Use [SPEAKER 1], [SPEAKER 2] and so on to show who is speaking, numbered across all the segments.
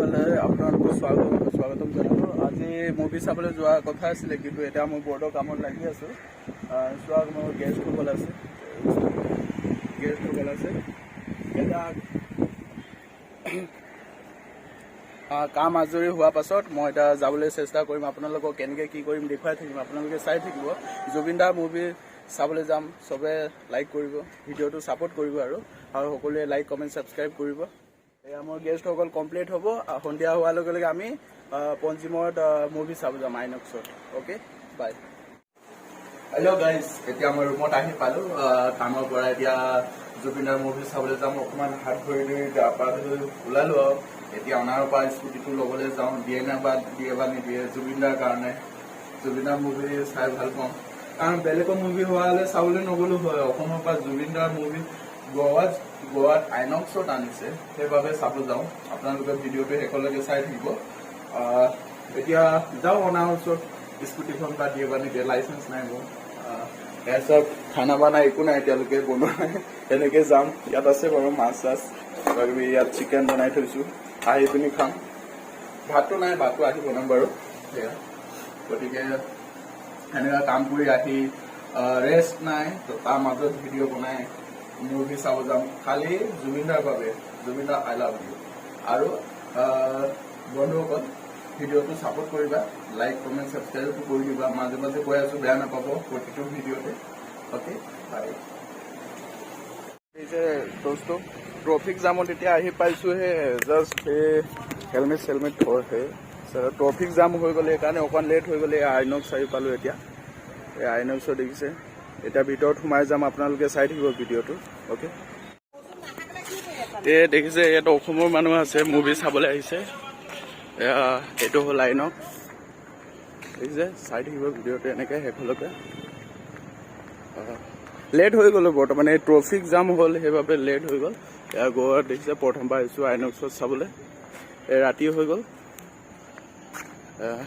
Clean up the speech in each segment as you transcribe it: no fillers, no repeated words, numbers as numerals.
[SPEAKER 1] চেনেললৈ আপোনালোকক স্বাগতম জনালোঁ। আজি মুভি চাবলৈ যোৱা কথা আছিলে, কিন্তু এতিয়া মই বৰ্ডৰ কামত লাগি আছোঁ। চোৱা, মোৰ গেষ্টসকল আছে, গেষ্টসকল আছে। এতিয়া কাম আজৰি হোৱাৰ পাছত মই এতিয়া যাবলৈ চেষ্টা কৰিম। আপোনালোকক কেনেকৈ কি কৰিম দেখুৱাই থাকিম, আপোনালোকে চাই থাকিব। জুবিন দাৰ মুভি চাবলৈ যাম। চবে লাইক কৰিব, ভিডিঅ'টো ছাপোৰ্ট কৰিব আৰু আৰু সকলোৱে লাইক, কমেণ্ট, ছাবস্ক্ৰাইব কৰিব। এয়া মোৰ গেষ্টসকল কমপ্লিট হ'ব। সন্ধিয়া হোৱাৰ লগে লগে আমি পঞ্জিমত মুভি চাব যাম আইনক্সত। অ'কে, বাই। হেল্ল' গাইজ, এতিয়া মই ৰুমত আহি পালোঁ কামৰ পৰা। এতিয়া জুবিনৰ মুভি চাবলৈ যাম। অকণমান হাত ভৰি ধুই, গা পা ধুই ওলালো আৰু এতিয়া অনাৰৰ পৰা স্কুটিটো ল'বলৈ যাওঁ। দিয়ে নে বা দিয়ে বা নিদিয়ে জুবিনদাৰ কাৰণে। জুবিনদাৰ মুভি চাই ভাল পাওঁ, কাৰণ বেলেগৰ মুভি হোৱা হ'লে চাবলৈ নগ'লো হয়। অসমৰ পৰা জুবিনদাৰ মুভি গোৱাত আইনক্সত আনিছে, সেইবাবে চাব যাওঁ। আপোনালোকে ভিডিঅ'টো শেষলৈকে চাই থাকিব। এতিয়া যাওঁ অনাৰ ওচৰত, স্কুটিখন বা দিয়ে বা নিদিয়ে। লাইচেঞ্চ নাই মোৰ। তাৰপিছত খানা বানা একো নাই, এতিয়ালৈকে বনোৱা নাই। তেনেকে যাম। ইয়াত আছে বাৰু মাছ চাছ কিবা কিবি। ইয়াত চিকেন বনাই থৈছোঁ, আহি পিনি খাম। ভাতটো নাই, ভাতটো আহি বনাম বাৰু। সেয়া, গতিকে সেনেকুৱা কাম কৰি আহি ৰেষ্ট নাই, তো তাৰ মাজত ভিডিঅ' বনাই মুভি চাব যাম খালি জুবিনদাৰ বাবে। জুবিনদা, I love you. আৰু বন্ধুসকল, ভিডিঅ'টো ছাপোৰ্ট কৰিবা, লাইক, কমেণ্ট, ছাবস্ক্ৰাইবো কৰি দিবা। মাজে মাজে কৈ আছো, বেয়া নাপাব প্ৰতিটো ভিডিঅ'তে। অ'কে, বাই। এই যে দোস্ত, ট্ৰফিক জামত এতিয়া আহি পাইছোহে জাষ্ট। সেই হেলমেট চেলমেট থহে, ট্ৰফিক জাম হৈ গ'লে, সেইকাৰণে অকণমান লেট হৈ গ'লে। এই আইনক্স আহি পালোঁ এতিয়া। এই আইনক্সত দেখিছে, এতিয়া ভিতৰত সোমাই যাম। আপোনালোকে চাই থাকিব ভিডিঅ'টো। অ'কে। এই দেখিছে, ইয়াত অসমৰ মানুহ আছে, মুভি চাবলৈ আহিছে। এয়া এইটো হ'ল আইনক্স, দেখিছে। চাই থাকিব ভিডিঅ'টো এনেকৈ শেষলৈকে। লেট হৈ গ'লো বৰ্তমান, এই ট্ৰফিক জাম হ'ল, সেইবাবে লেট হৈ গ'ল। এয়া গোৱাত দেখিছে, প্ৰথমবাৰ আহিছোঁ আইনক্সত চাবলৈ। এই ৰাতি হৈ গ'ল। এয়া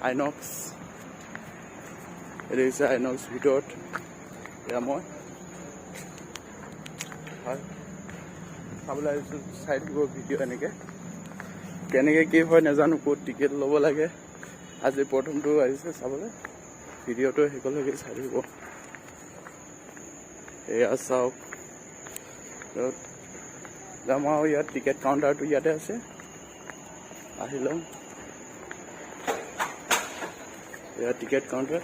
[SPEAKER 1] আইনক্স, এই দেখিছে আইনক্স ভিতৰত। এয়া মই হয় চাবলৈ আহিছোঁ। চাই থাকিব ভিডিঅ' এনেকৈ। কেনেকৈ কি হয় নাজানো, ক'ত টিকেট ল'ব লাগে। আজি প্ৰথমটো আহিছে চাবলৈ। ভিডিঅ'টো শেষলৈকে চাই থাকিব। এয়া চাওক, যাম আৰু ইয়াত টিকেট কাউণ্টাৰটো ইয়াতে আছে, আহি লওঁ। এয়া টিকেট কাউণ্টাৰ।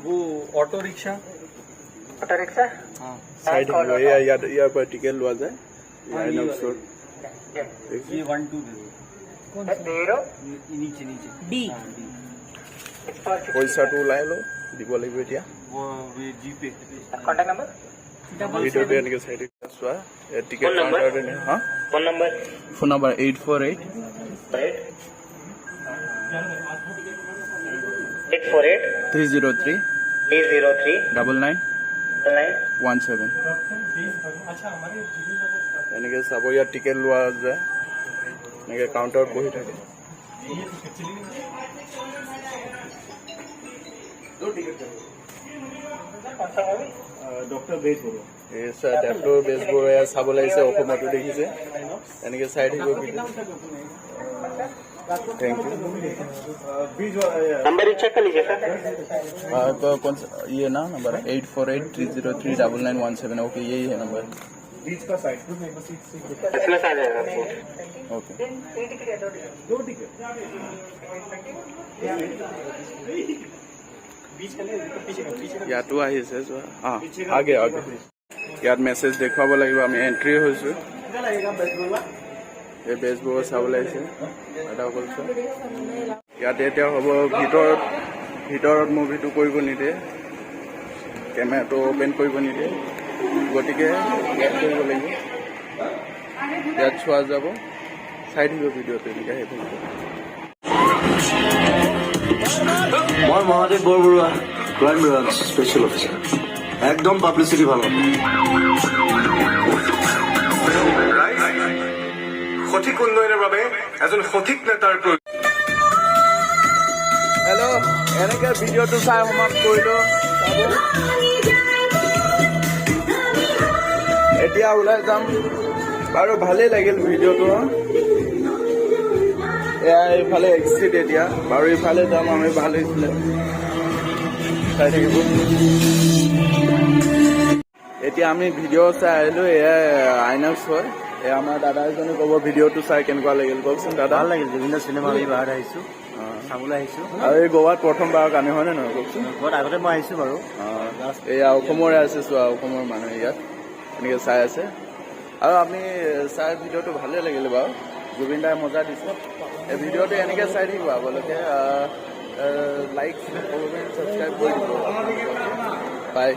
[SPEAKER 2] वो ऑटो रिक्शा।
[SPEAKER 3] Auto rickshaw.
[SPEAKER 2] हाँ।
[SPEAKER 1] চাই থাকিব। এয়া ইয়াত, ইয়াৰ পৰা টিকেট লোৱা যায় আইনক্সত।
[SPEAKER 2] ये वन टू दे दो।
[SPEAKER 3] जीरो।
[SPEAKER 2] नीचे नीचे।
[SPEAKER 3] डी।
[SPEAKER 2] हाँ, डी।
[SPEAKER 1] পইচাটো ওলাই লওঁ, দিব লাগিব এতিয়া।
[SPEAKER 2] वो ये जी पे।
[SPEAKER 3] Contact number.
[SPEAKER 1] ভিডিঅ'টো এনেকৈ চাই থাকিব। চোৱা, টিকেট কাউণ্টাৰ। হা।
[SPEAKER 3] Phone number.
[SPEAKER 1] Phone number 848
[SPEAKER 3] 8 848
[SPEAKER 1] 303
[SPEAKER 3] 303
[SPEAKER 1] 99
[SPEAKER 3] 9
[SPEAKER 1] 17। এনেকৈ চাব, ইয়াত টিকেট লোৱা যায়, এনেকৈ কাউণ্টাৰত বহি থাকে।
[SPEAKER 3] कौन सा मूवी?
[SPEAKER 2] डॉक्टर बेजबरुआ।
[SPEAKER 1] এই ডক্টৰ বেজবৰুৱা চাবলৈ আহিছে অসমতো, দেখিছে। এনেকৈ চাই থাকিব video. Thank you.
[SPEAKER 3] Number check कर लीजिए सर।
[SPEAKER 1] तो कौन सा ये ना नंबर है? 848 303 9917। ओके, यही है नंबर।
[SPEAKER 2] बीच का साइड।
[SPEAKER 3] इसमें आ जाएगा आपको।
[SPEAKER 1] ओके।
[SPEAKER 2] दो टिकट बीच का नहीं, पीछे का, पीछे का।
[SPEAKER 1] ইয়াতো আহিছে, চোৱা। অঁ, আগে আগে ইয়াত মেছেজ দেখুৱাব লাগিব, আমি এণ্ট্ৰি হৈছোঁ।
[SPEAKER 2] कितना लगेगा बेजबरुआ?
[SPEAKER 1] এই বেজবৰুৱা চাবলৈ আহিছে দাদাসকল। চোৱা, ইয়াত এতিয়া হ'ব। ভিতৰত মুভিটো কৰিব নিদিয়ে, কেমেৰাটো অ'পেন কৰিব নিদিয়ে, গতিকে ইয়াত কৰিব লাগিব। ইয়াত চোৱা যাব। চাই থাকিব ভিডিঅ'টো এনেকৈ শেষ হ'ব।
[SPEAKER 4] মই Mahadev Borbarua, crime branch special officer. একদম পাব্লিচিটি ভাল হ'ব।
[SPEAKER 5] ৰাইজ, সঠিক উন্নয়নৰ বাবে এজন সঠিক নেতাৰ প্ৰয়োজন।
[SPEAKER 1] হেল্ল', এনেকে ভিডিঅ'টো চাই সমাপ্ত কৰিলোঁ। চাব এতিয়া। এতিয়া ওলাই যাম। বাৰু, ভালেই লাগিল ভিডিঅ'টো। এয়া এইফালে এক্সিট। এতিয়া বাৰু ইফালে যাম আমি। ভাল হৈছিলে, চাই থাকিব। এতিয়া আমি ভিডিঅ' চাই আহিলো। এয়া আইনক্স হয়। এয়া আমাৰ দাদা এজনে ক'ব, ভিডিঅ'টো চাই কেনেকুৱা লাগিল। কওকচোন দাদা।
[SPEAKER 4] ভাল লাগিল। জুবিনৰ চিনেমা আমি বাহিৰত আহিছো, চাবলৈ আহিছো।
[SPEAKER 1] আৰু এই গোৱাত প্ৰথমবাৰৰ কাৰণে হয়নে নহয়, কওকচোন?
[SPEAKER 4] ঘৰত আগতে মই আহিছো বাৰু।
[SPEAKER 1] এয়া অসমৰে আছে, চোৱা, অসমৰ মানুহ ইয়াত এনেকৈ চাই আছে। আৰু আমি চাই ভিডিঅ'টো ভালেই লাগিলে বাৰু। জুবিন দাই মজা দিছে। এই ভিডিঅ'টো এনেকৈ চাই থাকিব আপোনালোকে। লাইক, কমেণ্ট, ছাবস্ক্ৰাইব কৰি দিব। বাই।